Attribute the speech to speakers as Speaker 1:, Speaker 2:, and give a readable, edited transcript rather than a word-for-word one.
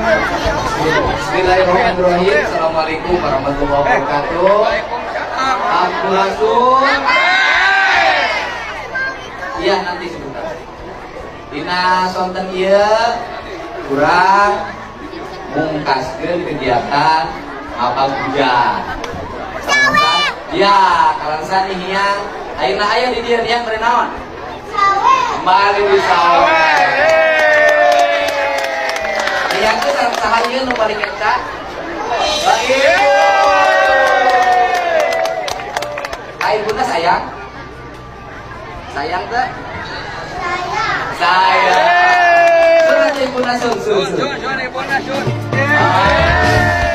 Speaker 1: Bismillahirrahmanirrahim. Assalamualaikum warahmatullahi wabarakatuh. Sampurasun. Iya, nanti sebentar. Dina sonten ieu urang mungkaskeun kegiatan Ngabagujan. Ya, kaleresan nih Niang. Ayeuna aya di dieu Niang bari naon? Kembali di sawe. Niang teh sareng saha ieu nu paling kenca? Ibu. Ka ibuna sayang? Sayang teh? Sayang. Sun aja ibuna, sun, sun, sun.
Speaker 2: Sun, sun, ibuna sun.
Speaker 1: Ah.